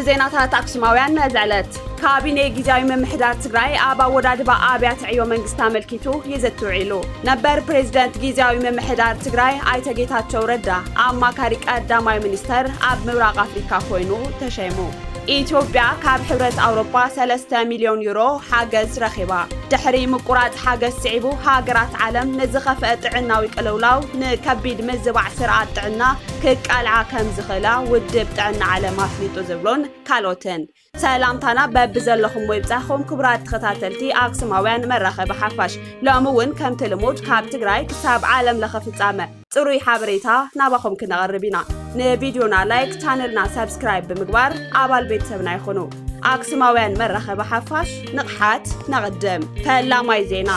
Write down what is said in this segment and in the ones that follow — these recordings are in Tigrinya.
ዜናታት ኣክሱማውያን ነዚ ዕለት። ካቢኔ ግዝያዊ ምምሕዳር ትግራይ ኣብ ኣወዳድባ ኣብያተ ዕዮ መንግስቲ ኣመልኪቱ ይዝቲ ውዒሉ። ነበር ፕሬዚደንት ግዝያዊ ምምሕዳር ትግራይ ኣይተ ጌታቸው ረዳ ኣማካሪ ቀዳማይ ሚኒስተር ኣብ ምብራቕ ኣፍሪካ ኮይኑ ተሸይሙ። ኢትዮጵያ ካብ ሕብረት ኣውሮፓ ሰለስተ ሚልዮን ዩሮ ሓገዝ ረኺባ። ድሕሪ ምቁራጽ ሓገዝ ስዒቡ፣ ሃገራት ዓለም ንዝኸፍአ ጥዕናዊ ቅልውላው፣ ንከቢድ ምዝባዕ ስርዓት ጥዕና ክቃልዓ ከም ዝኽእላ ውድብ ጥዕና ዓለም ኣፍሊጡ ዝብሉን ካልኦትን። ሰላምታና በብዘለኹሞ ይብጻሕኹም ክቡራት ተኸታተልቲ ኣክሱማውያን መራኸቢ ሓፋሽ። ሎሚ እውን ከምቲ ልሙድ ካብ ትግራይ ክሳብ ዓለም ለኸ ፍጻመ ጽሩይ ሓበሬታ ናባኹም ክነቕርብ ኢና። ንቪድዮና ላይክ፣ ቻነልና ሰብስክራይብ ብምግባር ኣባል ቤተሰብና ይኹኑ። ኣክሱማውያን መራኸቢ ሓፋሽ፣ ንቕሓት ነቕድም። ፈላማይ ዜና።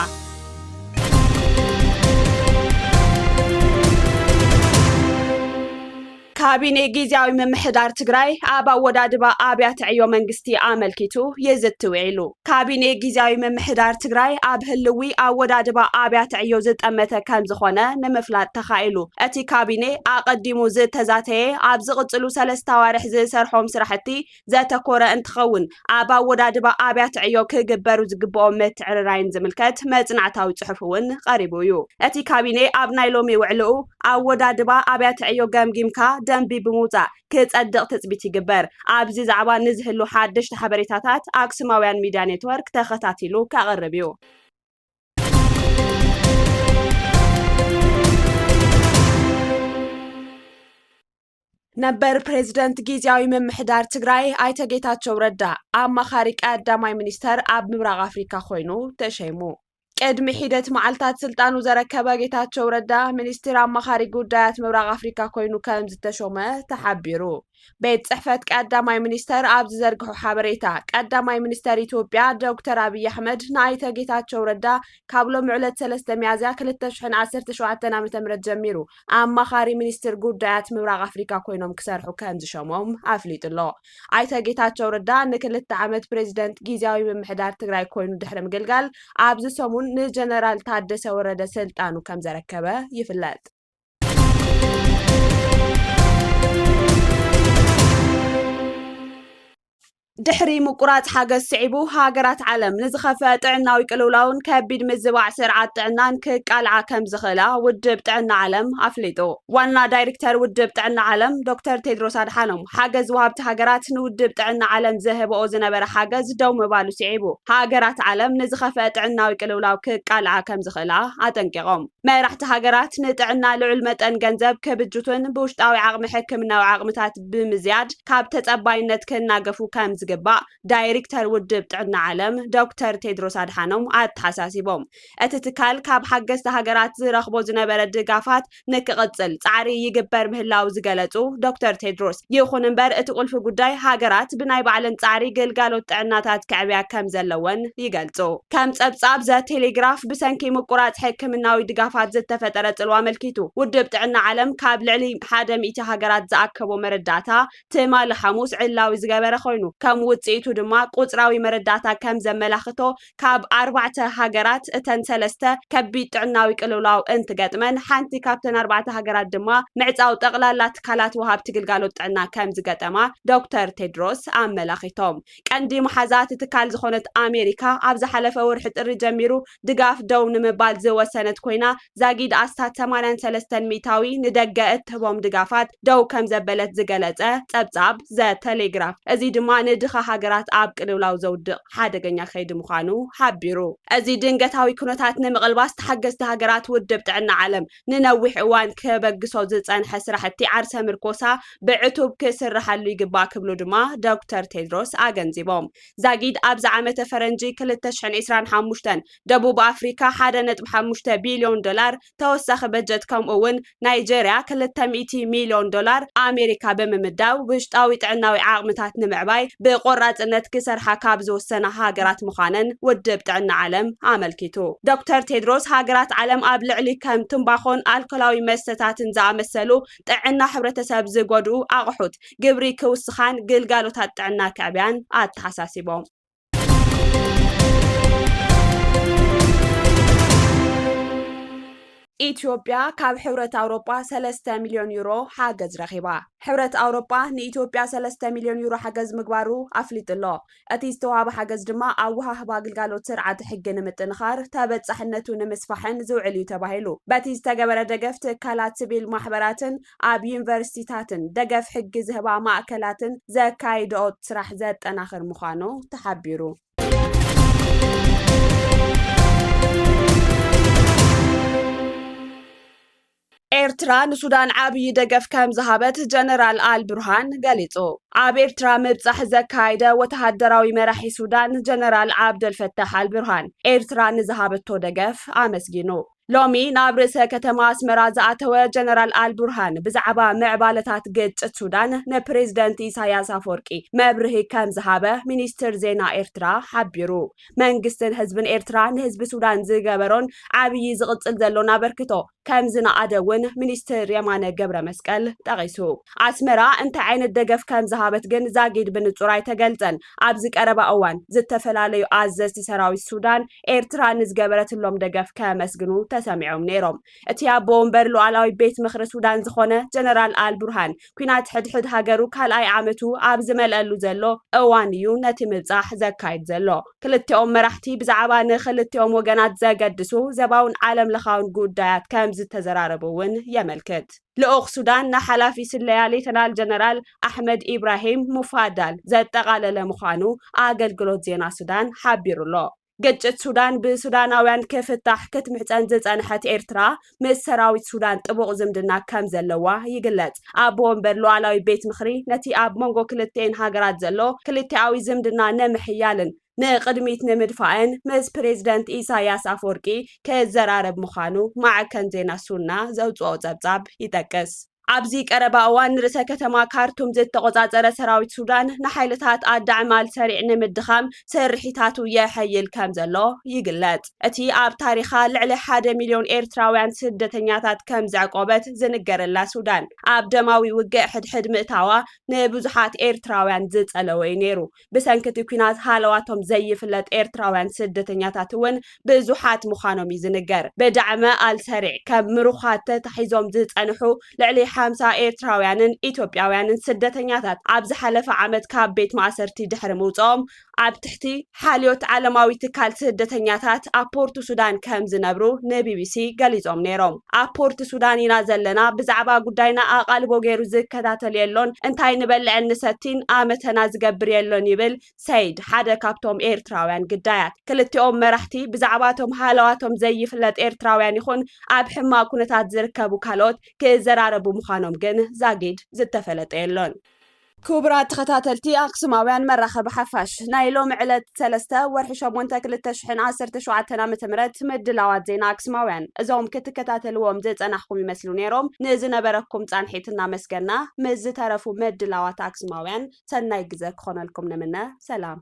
ካቢኔ ግዝያዊ ምምሕዳር ትግራይ ኣብ ኣወዳድባ ኣብያተ ዕዮ መንግስቲ ኣመልኪቱ ይዝቲ ውዒሉ። ካቢኔ ግዝያዊ ምምሕዳር ትግራይ ኣብ ህልዊ ኣወዳድባ ኣብያተ ዕዮ ዝጠመተ ከም ዝኾነ ንምፍላጥ ተኻኢሉ። እቲ ካቢኔ ኣቐዲሙ ዝተዛተየ ኣብ ዝቕጽሉ ሰለስተ ኣዋርሕ ዝሰርሖም ስራሕቲ ዘተኮረ እንትኸውን፣ ኣብ ኣወዳድባ ኣብያተ ዕዮ ክግበሩ ዝግብኦም ምትዕርራይን ዝምልከት መጽናዕታዊ ጽሑፍ እውን ቀሪቡ እዩ። እቲ ካቢኔ ኣብ ናይ ሎሚ ውዕልኡ፣ ኣወዳድባ ኣብያተ ዕዮ ገምጊምካ ደንቢ ብምውጻእ ክጸድቕ ትጽቢት ይግበር። ኣብዚ ዛዕባ ንዝህሉ ሓደሽቲ ሓበሬታታት ኣክሱማውያን ሚድያ ኔትወርክ ተኸታቲሉ ከቕርብ እዩ። ነበር ፕሬዚደንት ግዝያዊ ምምሕዳር ትግራይ ኣይተ ጌታቸው ረዳ ኣማኻሪ ቀዳማይ ሚኒስተር ኣብ ምብራቕ ኣፍሪካ ኮይኑ ተሸይሙ። ቅድሚ ሒደት መዓልታት ስልጣኑ ዘረከበ ጌታቸው ረዳ ሚኒስትር ኣማኻሪ ጉዳያት ምብራቕ ኣፍሪካ ኮይኑ ከም ዝተሾመ ተሓቢሩ። ቤት ጽሕፈት ቀዳማይ ሚኒስተር ኣብ ዝዘርግሖ ሓበሬታ፣ ቀዳማይ ሚኒስተር ኢትዮጵያ ዶክተር ኣብይ ኣሕመድ ንኣይተ ጌታቸው ረዳ ካብ ሎሚ ዕለት ሰለስተ ሚያዝያ ክልተ ሽሕን ዓሰርተ ሸውዓተን ዓመተ ምህረት ጀሚሩ ኣማኻሪ ሚኒስትር ጉዳያት ምብራቕ ኣፍሪካ ኮይኖም ክሰርሑ ከም ዝሸሞም ኣፍሊጡ ኣሎ። ኣይተ ጌታቸው ረዳ ንክልተ ዓመት ፕሬዚደንት ግዝያዊ ምምሕዳር ትግራይ ኮይኑ ድሕሪ ምግልጋል፣ ኣብዚ ሰሙን ንጀነራል ታደሰ ወረደ ስልጣኑ ከም ዘረከበ ይፍለጥ። ድሕሪ ምቁራጽ ሓገዝ ስዒቡ፣ ሃገራት ዓለም ንዝኸፍአ ጥዕናዊ ቅልውላውን ከቢድ ምዝባዕ ስርዓት ጥዕናን ክቃልዓ ከም ዝኽእላ ውድብ ጥዕና ዓለም ኣፍሊጡ። ዋና ዳይሬክተር ውድብ ጥዕና ዓለም ዶክተር ቴድሮስ ኣድሓኖም፣ ሓገዝ ወሃብቲ ሃገራት ንውድብ ጥዕና ዓለም ዝህብኦ ዝነበረ ሓገዝ ደው ምባሉ ስዒቡ፣ ሃገራት ዓለም ንዝኸፍአ ጥዕናዊ ቅልውላው ክቃልዓ ከም ዝኽእላ ኣጠንቂቖም። መራሕቲ ሃገራት ንጥዕና ልዑል መጠን ገንዘብ ክብጅቱን ብውሽጣዊ ዓቕሚ ሕክምናዊ ዓቕምታት ብምዝያድ ካብ ተጸባይነት ክናገፉ ከም ዝግባእ ዳይሬክተር ውድብ ጥዕና ዓለም ዶክተር ቴድሮስ ኣድሓኖም ኣተሓሳሲቦም። እቲ ትካል ካብ ሓገዝቲ ሃገራት ዝረኽቦ ዝነበረ ድጋፋት ንክቕጽል ጻዕሪ ይግበር ምህላው ዝገለጹ ዶክተር ቴድሮስ፣ ይኹን እምበር እቲ ቁልፊ ጉዳይ ሃገራት ብናይ ባዕለን ጻዕሪ ግልጋሎት ጥዕናታት ከዕብያ ከም ዘለወን ይገልጹ። ከም ጸብጻብ ዘ ቴሌግራፍ፣ ብሰንኪ ምቁራጽ ሕክምናዊ ድጋፋት ዝተፈጠረ ጽልዋ ኣመልኪቱ፣ ውድብ ጥዕና ዓለም ካብ ልዕሊ ሓደ ሚእቲ ሃገራት ዝኣከቦ መረዳእታ ትማሊ ሓሙስ ዕላዊ ዝገበረ ኮይኑ፣ ከም ውጽኢቱ ድማ ቁጽራዊ መረዳእታ ከም ዘመላኽቶ፣ ካብ ኣርባዕተ ሃገራት እተን ሰለስተ ከቢድ ጥዕናዊ ቅልውላው እንትገጥመን፣ ሓንቲ ካብተን ኣርባዕተ ሃገራት ድማ ምዕጻው ጠቕላላ ትካላት ወሃብቲ ግልጋሎት ጥዕና ከም ዝገጠማ ዶክተር ቴድሮስ ኣመላኺቶም። ቀንዲ መሓዛ እቲ ትካል ዝኾነት ኣሜሪካ፣ ኣብ ዝሓለፈ ወርሒ ጥሪ ጀሚሩ ድጋፍ ደው ንምባል ዝወሰነት ኮይና፣ ዛጊድ ኣስታት ሰማንያን ሰለስተን ሚእታዊ ንደገ እትህቦም ድጋፋት ደው ከም ዘበለት ዝገለጸ ጸብጻብ ዘ ቴሌግራፍ፣ እዚ ድማ ንድኻ ሃገራት ኣብ ቅልውላው ዘውድቕ ሓደገኛ ከይዲ ምዃኑ ሓቢሩ። እዚ ድንገታዊ ኩነታት ንምቕልባስ፣ ተሓገዝቲ ሃገራት ውድብ ጥዕና ዓለም ንነዊሕ እዋን ክበግሶ ዝጸንሐ ስራሕቲ ዓርሰ ምርኮሳ ብዕቱብ ክስርሓሉ ይግባእ ክብሉ ድማ ዶክተር ቴድሮስ ኣገንዚቦም። ዛጊድ ኣብዚ ዓመተ ፈረንጂ ክልተ ሽሕን ዕስራን ሓሙሽተን ደቡብ ኣፍሪካ ሓደ ነጥቢ ሓሙሽተ ቢልዮን ዶላር ተወሳኺ በጀት፣ ከምኡ እውን ናይጀርያ ክልተ ሚእቲ ሚልዮን ዶላር ኣሜሪካ ብምምዳብ ውሽጣዊ ጥዕናዊ ዓቕምታት ንምዕባይ ብቆራጽነት ክሰርሓ ካብ ዝወሰና ሃገራት ምዃነን ውድብ ጥዕና ዓለም ኣመልኪቱ። ዶክተር ቴድሮስ፣ ሃገራት ዓለም ኣብ ልዕሊ ከም ትምባኾን ኣልኮላዊ መስተታትን ዝኣመሰሉ ጥዕና ሕብረተሰብ ዝጎድኡ ኣቕሑት ግብሪ ክውስኻን ግልጋሎታት ጥዕና ክዕብያን ኣተሓሳሲቦም። ኢትዮጵያ ካብ ሕብረት ኣውሮጳ ሰለስተ ሚልዮን ዩሮ ሓገዝ ረኺባ። ሕብረት ኣውሮጳ ንኢትዮጵያ ሰለስተ ሚልዮን ዩሮ ሓገዝ ምግባሩ ኣፍሊጡ ኣሎ። እቲ ዝተዋህበ ሓገዝ ድማ ኣወሃህባ ግልጋሎት ስርዓት ሕጊ ንምጥንኻር፣ ተበጻሕነቱ ንምስፋሕን ዝውዕል እዩ ተባሂሉ። በቲ ዝተገበረ ደገፍ ትካላት ሲቪል ማሕበራትን ኣብ ዩኒቨርሲቲታትን ደገፍ ሕጊ ዝህባ ማእከላትን ዘካይድኦ ስራሕ ዘጠናኽር ምዃኑ ተሓቢሩ። ኤርትራ ንሱዳን ዓብዪ ደገፍ ከም ዝሃበት ጀነራል ኣል ብርሃን ገሊጹ። ኣብ ኤርትራ ምብጻሕ ዘካየደ ወተሃደራዊ መራሒ ሱዳን ጀነራል ዓብደል ፈታሕ ኣል ብርሃን ኤርትራ ንዝሃበቶ ደገፍ ኣመስጊኑ። ሎሚ ናብ ርእሰ ከተማ ኣስመራ ዝኣተወ ጀነራል ኣል ቡርሃን ብዛዕባ ምዕባለታት ግጭት ሱዳን ንፕሬዝደንት ኢሳያስ ኣፈወርቂ መብርሂ ከም ዝሃበ ሚኒስትር ዜና ኤርትራ ሓቢሩ። መንግስትን ህዝብን ኤርትራ ንህዝቢ ሱዳን ዝገበሮን ዓብዪ ዝቕጽል ዘሎን ኣበርክቶ ከም ዝነኣደ እውን ሚኒስትር የማነ ገብረ መስቀል ጠቒሱ። ኣስመራ እንታይ ዓይነት ደገፍ ከም ዝሃበት ግን ዛጊድ ብንጹር ኣይተገልጸን። ኣብዚ ቀረባ እዋን ዝተፈላለዩ ኣዘዝቲ ሰራዊት ሱዳን ኤርትራ ንዝገበረትሎም ደገፍ ከመስግኑ ተሰሚዖም ነይሮም። እቲ ኣቦ ወንበር ሉዓላዊ ቤት ምኽሪ ሱዳን ዝኾነ ጀነራል ኣል ቡርሃን፣ ኲናት ሕድሕድ ሃገሩ ካልኣይ ዓመቱ ኣብ ዝመልአሉ ዘሎ እዋን እዩ ነቲ ምብጻሕ ዘካይድ ዘሎ። ክልቲኦም መራሕቲ ብዛዕባ ንክልቲኦም ወገናት ዘገድሱ ዘባውን ዓለም ለኻውን ጉዳያት ከም ዝተዘራረቡ እውን የመልክት። ልኡኽ ሱዳን ንሓላፊ ስለያ ሌተናል ጀነራል ኣሕመድ ኢብራሂም ሙፋዳል ዘጠቓለለ ምዃኑ ኣገልግሎት ዜና ሱዳን ሓቢሩ ኣሎ። ግጭት ሱዳን ብሱዳናውያን ክፍታሕ ክትምሕጸን ዝጸንሐት ኤርትራ፣ ምስ ሰራዊት ሱዳን ጥቡቕ ዝምድና ከም ዘለዋ ይግለጽ። ኣቦ ወንበር ሉዓላዊ ቤት ምኽሪ፣ ነቲ ኣብ መንጎ ክልቲኤን ሃገራት ዘሎ ክልቲኣዊ ዝምድና ንምሕያልን ንቕድሚት ንምድፋእን ምስ ፕሬዝደንት ኢሳያስ ኣፈወርቂ ክዘራረብ ምዃኑ ማዕከን ዜና ሱና ዘውጽኦ ጸብጻብ ይጠቅስ። ኣብዚ ቀረባ እዋን ንርእሰ ከተማ ካርቱም ዝተቖጻጸረ ሰራዊት ሱዳን፣ ንሓይልታት ኣዳዕማል ሰሪዕ ንምድኻም ስርሒታቱ የሐይል ከም ዘሎ ይግለጽ። እቲ ኣብ ታሪኻ ልዕሊ ሓደ ሚልዮን ኤርትራውያን ስደተኛታት ከም ዘዕቆበት ዝንገረላ ሱዳን፣ ኣብ ደማዊ ውግእ ሕድሕድ ምእታዋ ንብዙሓት ኤርትራውያን ዝጸለወ እዩ ነይሩ። ብሰንኪ እቲ ኲናት ሃለዋቶም ዘይፍለጥ ኤርትራውያን ስደተኛታት እውን ብዙሓት ምዃኖም እዩ ዝንገር። ብዳዕመ ኣልሰሪዕ ከም ምሩኻት ተታሒዞም ዝጸንሑ ልዕሊ ሓምሳ ኤርትራውያንን ኢትዮጵያውያንን ስደተኛታት፣ ኣብ ዝሓለፈ ዓመት ካብ ቤት ማእሰርቲ ድሕሪ ምውጽኦም፣ ኣብ ትሕቲ ሓልዮት ዓለማዊ ትካል ስደተኛታት ኣብ ፖርት ሱዳን ከም ዝነብሩ ንቢቢሲ ገሊጾም ነይሮም። ኣብ ፖርት ሱዳን ኢና ዘለና፣ ብዛዕባ ጉዳይና ኣቓልቦ ገይሩ ዝከታተል የሎን፣ እንታይ ንበልዕን ንሰቲን ኣመተና ዝገብር የሎን ይብል ሰይድ፣ ሓደ ካብቶም ኤርትራውያን ግዳያት። ክልቲኦም መራሕቲ ብዛዕባቶም ሃለዋቶም ዘይፍለጥ ኤርትራውያን ይኹን ኣብ ሕማቕ ኩነታት ዝርከቡ ካልኦት ክዘራረቡ ምዃኖም ግን ዛጊድ ዝተፈለጠ የሎን። ክቡራት ተኸታተልቲ ኣክሱማውያን መራኸቢ ሓፋሽ፣ ናይ ሎሚ ዕለት ሰለስተ ወርሒ ሸሞንተ ክልተ ሽሕን ዓሰርተ ሸውዓተን ዓመተ ምህረት ምድላዋት ዜና ኣክሱማውያን እዞም ክትከታተልዎም ዝጸናሕኩም ይመስሉ ነይሮም። ንዝነበረኩም ጻንሒት እናመስገና፣ ምስ ዝተረፉ ምድላዋት ኣክሱማውያን ሰናይ ግዘ ክኾነልኩም ንምነ። ሰላም።